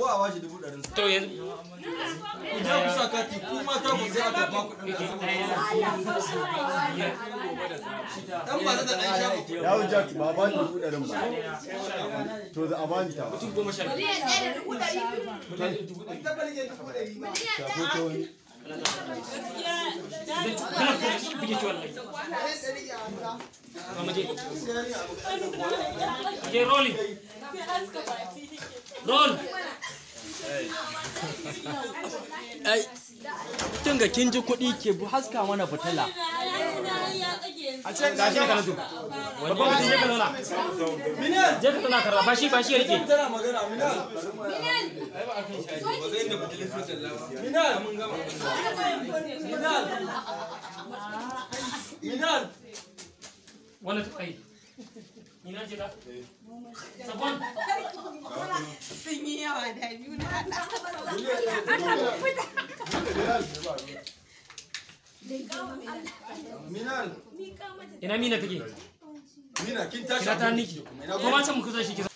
Ko a bashi 100,000. To yanzu ku je ku sa kati, ku mata ku sai aka ba ku ɗin. Dan ba ta dan sha ku. Ya wuce ba ba ni 100,000 ba. To za a bani ta. Mutum 12. 1,100,000. Ban taɓa rike 100,000 ba. Shafo ta wani. Kana bige ci wallahi. Mu je. Je rolling. Roll. Ai, kin ga kin ji kuɗi ke haska mana fitila. A ce ga shi Babban mutum je ka zauna. Je ka zauna karba bashi bashi ya rike. Tana magana Minal. Minal mun gama. Minal. Minal. Wannan ta ai. Ina ce ta? Sabon. Sun yi yawa da biyu na haɗa. Minal. Ina Mina take? Mina kin tashi. Kira ta niki. Ko ma can mu kusa shi kisa.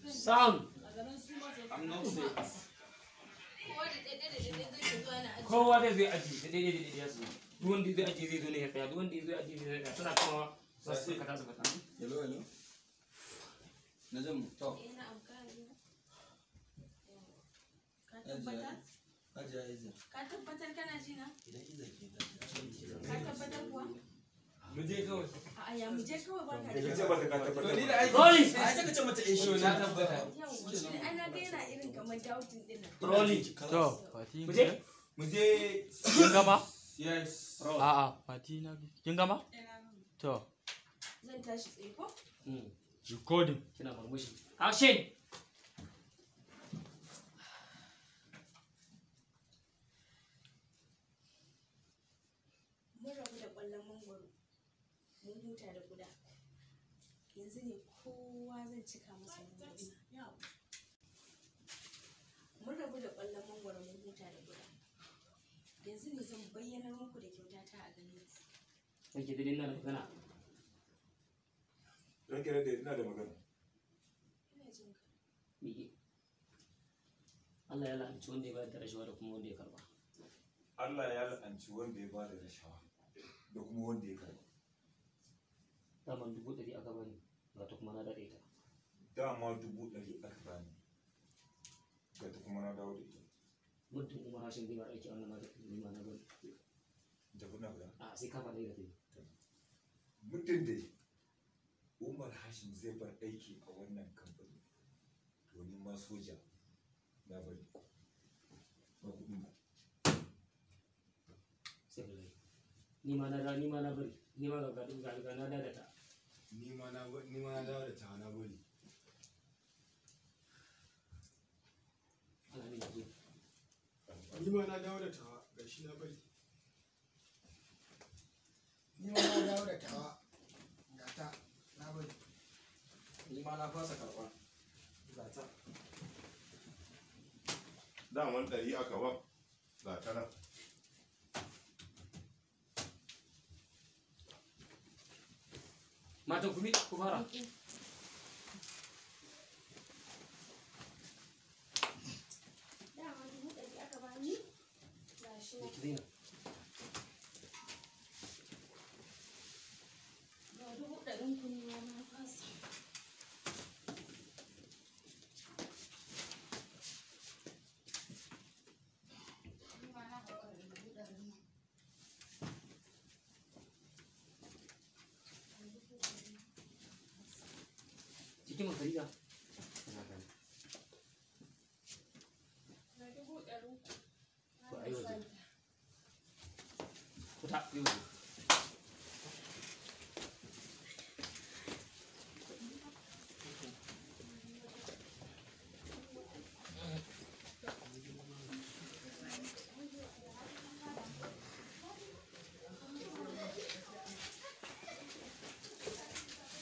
Sound. Kowa zai zai aji da daidai da daidai su. Duk wanda zai aji zai zo ne ya tsaya, duk wanda zai aji zai tsaya. Suna kuma za su kata su fata. Hello hello. Na jan to. Hajiya Iza. Ka tabbatar kana ji na? Idan Iza ke tashi. Ka tabbatar kuwa? Mu je kawai. A'a ya mu je kawai ba ka Ka ce mata ka tabbatar. To ni da aiki. Rolling. Ai sai ka ce mata eh shi na tabbata. Yawwa shi ne ana ga yana irin kamar doubting din nan. Rolling. To, Fati. Mu je? Mu je. Kin gama? Yes. A'a, Fati na. Kin gama? To, Zan tashi tsaye ko? recording. Kina murmushi. Action. Mun rabu da ƙwallon mangwaro. Mun huta da guda. Yanzu ne kowa zan cika masa burinsa. Mun rabu da ƙwallon mangwaro mun huta da guda. Yanzu ne zan bayyanar muku da kyautata a gare ku. Nake dai ina da magana. Ranke daɗe ina da magana. Ina jin ka. Miƙe. Allah ya la'anci wanda ya bayar da rashawa da kuma wanda ya karba. Allah ya la'anci wanda ya bada rashawa da kuma wanda ya karba. Daman 100,000 aka bani, ga ta kuma na daɗe ta. Dama 100,000 aka bani. Ga ta kuma na dawo da ita. Muddin Umar Hashim zai bar aiki a wannan ma'aikatar ni ma na bari. Tafi na fita. A sai ka faɗa da tafi. Muddin dai Umar Hashim zai bar aiki a wannan kamfani. To ni ma soja na bari. Ba kuɗin ba. Sai wallahi. Ni ma na ni ma na bari. Ni ma ga ga ga na dada ta. Ni ma na dawo da ta na bari. Allah ne ya ji. Ni ma na dawo da tawa gashi na bari. Ni ma na dawo da tawa gata na bari. Ni ma na fasa karɓa. Gata. Daman 100 aka ban ga ta nan. Matan ku mi ku fara. Dama 100,000 aka bani. Gashi nan. Ki daina. Ga 100,000 ku ni ma na fasa. Cikin makarida. Ga 100,000 ku. To ai waje. Fita yi waje.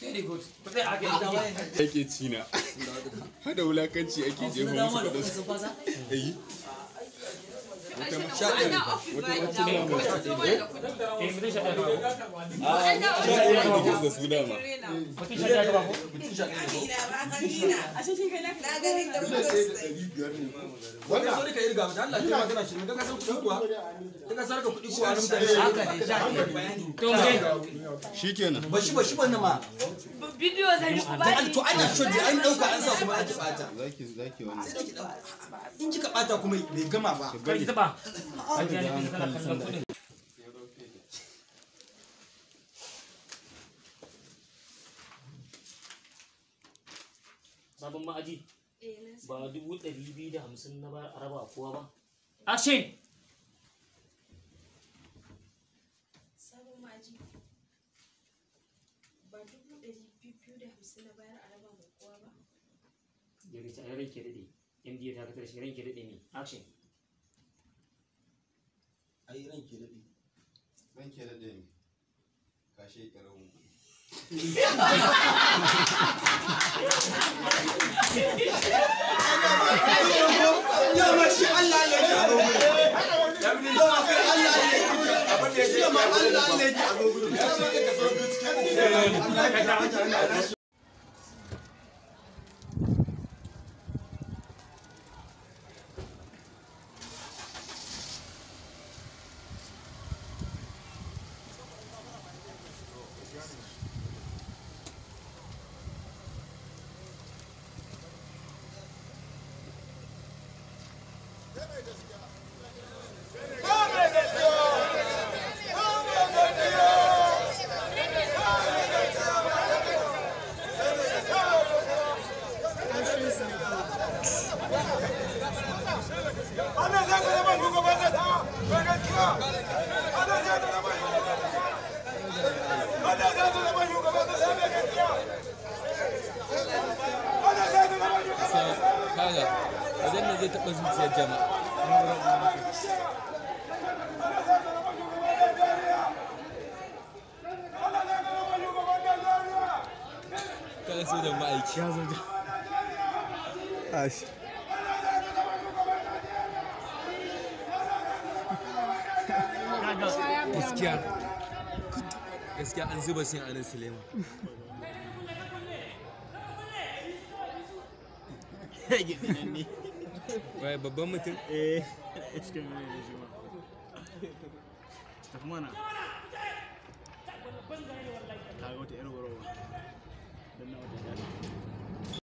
Very good. Ku tsaya haka yanzu kuke. Ake ci na. Hada wulakanci ake jefa musu kudin su. Eh. Sha ɗaya. Eh, mutum 11 aka ba ko? Sha ɗaya ne da da su dama. Mutum 11 aka ba ko? Mutum 11 ne ko? 1,500 ne. Wannan so ka irga da Allah kai magana shi ne ka san kuɗi kuwa. Ka san ka kuɗi kuwa mutane. Haka ne, 11. To mu je. Shikenan. Bashi bashi wannan ma. Bidiyo zan yi ku Dan to ana shoji an dauka an sa kuma an ki bata. Zaki zaki wannan. Sai ki dauka. In kika bata kuma bai gama ba. Kar ki taɓa. Hajiya ne tana kallon kuɗin. Sabon ma'aji ba 250,000 na ba a raba kowa ba. Action! Sabon ma'aji ba 250,000 na bayar a raba ma kowa ba. Ya ce a ranke daɗe. MD ya dakatar shi ranke daɗe ne. Action! Ai ranke daɗe. Ranke daɗe ne. Ka sheƙe rabin kuɗi. Yau shi Allah ne ya zo gurin. Yau ma kai Allah ne ya shi ma Allah ne ya zo gurin. Ya ce ka so biyu cikin uku. Kaga, wajen nan zai taɓa zuciyar jama'a. Kaga sojan ma'aiki. Ya sojan. Ashi. Gaskiya. Gaskiya an zuba sin anan Suleiman. Wai babban mutum? Eh, cikin mai da shi ma. Tafi mana. Kaga wata 'yar warawa. Don na wata jari.